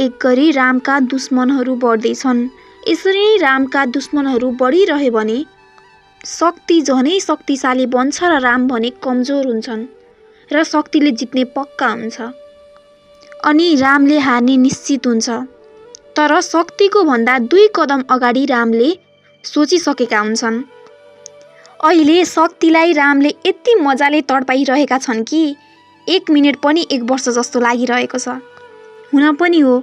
एक गरी रामका दुश्मनहरू बढ्दैछन्। यसरी रामका दुश्मनहरू बढिरहे भने शक्ति झनै शक्तिशाली बन्छ र राम भने कमजोर हुन्छन् र शक्तिले जित्ने पक्का हुन्छ अनि रामले हार्ने निश्चित हुन्छ। तर शक्तिको भन्दा 2 कदम अगाडि रामले सोचिसकेका हुन्छन्। अहिले शक्तिलाई रामले यति मजाले तडपाइरहेका छन् कि 1 मिनेट पनि 1 वर्ष जस्तो लागिरहेको छ। हुन पनि हो,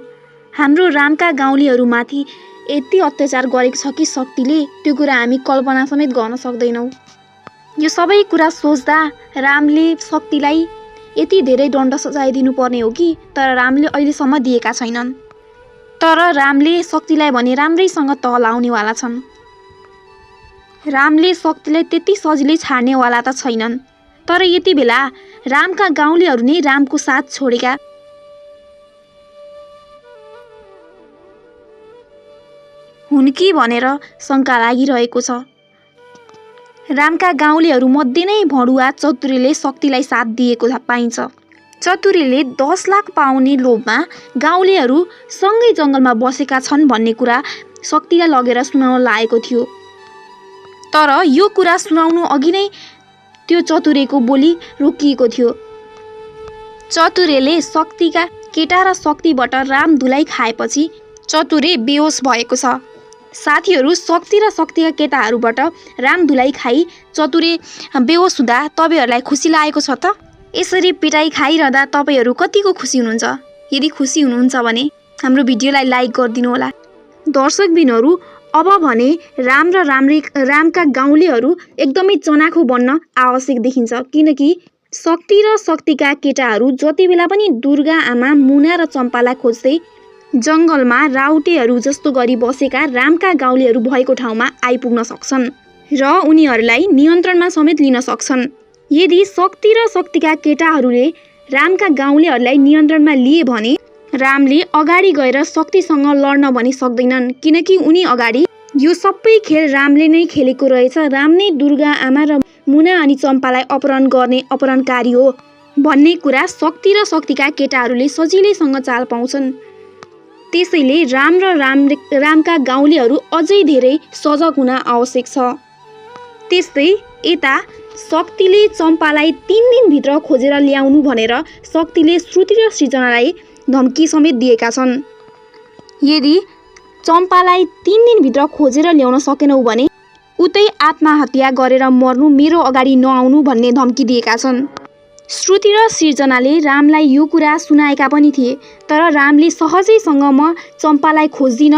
हाम्रो रामका गाउँलेहरूमाथि यति अत्याचार गरेको छ कि शक्तिले, त्यो कुरा हामी कल्पना समेत गर्न सक्दैनौँ। यो सबै कुरा सोच्दा रामले शक्तिलाई यति धेरै दण्ड सजाय दिनुपर्ने हो कि, तर रामले अहिलेसम्म दिएका छैनन्। तर रामले शक्तिलाई भने राम्रैसँग तह लाउनेवाला छन्। रामले शक्तिलाई त्यति सजिलै छाड्नेवाला त छैनन्। तर यति बेला रामका गाउँलेहरू नै रामको साथ छोडेका हुन् कि भनेर शङ्का लागिरहेको छ। रामका गाउँलेहरू मध्ये नै भडुवा चतुरेले शक्तिलाई साथ दिएको पाइन्छ। चतुरेले 10 लाख पाउने लोभमा गाउँलेहरू सँगै जङ्गलमा बसेका छन् भन्ने कुरा शक्तिलाई लगेर सुनाउन लागेको थियो। तर यो कुरा सुनाउनु अघि नै त्यो चतुरेको बोली रोकिएको थियो। चतुरेले शक्तिका केटा र शक्तिबाट राम धुलाई खाएपछि चतुरे बेहोस भएको छ। साथीहरू, शक्ति र शक्तिका केटाहरूबाट राम धुलाई खाई चतुरे बेहोस हुँदा तपाईहरूलाई खुसी लागेको छ त? यसरी पिटाई खाइरहँदा तपाईहरू कतिको खुसी हुनुहुन्छ? यदि खुसी हुनुहुन्छ भने हाम्रो भिडियोलाई लाइक गरिदिनु होला। दर्शकबिनहरू, अब भने राम र रामका गाउँलेहरू एकदमै चनाखो बन्न आवश्यक देखिन्छ। किनकि शक्ति र शक्तिका केटाहरू जति बेला पनि दुर्गा आमा मुना र चम्पालाई खोज्दै जङ्गलमा राउटेहरू जस्तो गरी बसेका रामका गाउँलेहरू भएको ठाउँमा आइपुग्न सक्छन् र उनीहरूलाई नियन्त्रणमा समेत लिन सक्छन्। यदि शक्ति र शक्तिका केटाहरूले रामका गाउँलेहरूलाई नियन्त्रणमा लिए भने रामले अगाडि गएर शक्तिसँग लड्न पनि सक्दैनन्। किनकि उनी अगाडि यो सबै खेल रामले नै खेलेको रहेछ। राम नै दुर्गा आमा र मुना अनि चम्पालाई अपहरण गर्ने अपहरणकारी हो भन्ने कुरा शक्ति र शक्तिका केटाहरूले सजिलैसँग चाल पाउँछन्। त्यसैले राम र रामका गाउँलेहरू अझै धेरै सजग हुन आवश्यक छ। त्यस्तै यता शक्तिले चम्पालाई 3 दिनभित्र खोजेर ल्याउनु भनेर शक्तिले श्रुति र सृजनालाई धम्की समेत दिएका छन्। यदि चम्पालाई 3 दिनभित्र खोजेर ल्याउन सकेनौ भने उतै आत्महत्या गरेर मर्नु, मेरो अगाडि नआउनु भन्ने धम्की दिएका छन्। श्रुति र सृजनाले रामलाई यो कुरा सुनाएका पनि थिए, तर रामले सहजैसँग म चम्पालाई खोज्दिन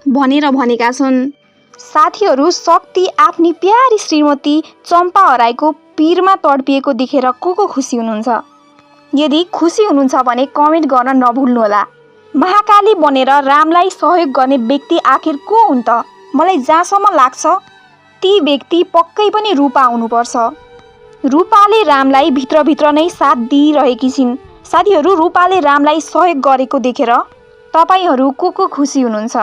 भनेर भनेका छन्। साथीहरू, शक्ति आफ्नी प्यारी श्रीमती चम्पा हराएको पिरमा तडपिएको देखेर को खुसी हुनुहुन्छ? यदि खुसी हुनुहुन्छ भने कमेन्ट गर्न नभुल्नुहोला। महाकाली बनेर रामलाई सहयोग गर्ने व्यक्ति आखिर को हुन् त? मलाई जहाँसम्म लाग्छ ती व्यक्ति पक्कै पनि रूपा हुनुपर्छ। रूपाले रामलाई भित्रभित्र नै साथ दिइरहेकी छिन्। साथीहरू, रूपाले रामलाई सहयोग गरेको देखेर तपाईहरू को खुसी हुनुहुन्छ?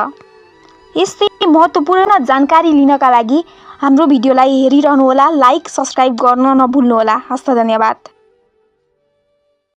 यस्तै महत्त्वपूर्ण जानकारी लिनका लागि हाम्रो भिडियोलाई हेरिरहनुहोला। लाइक, सब्स्क्राइब गर्न नभुल्नुहोला। हस्त, धन्यवाद।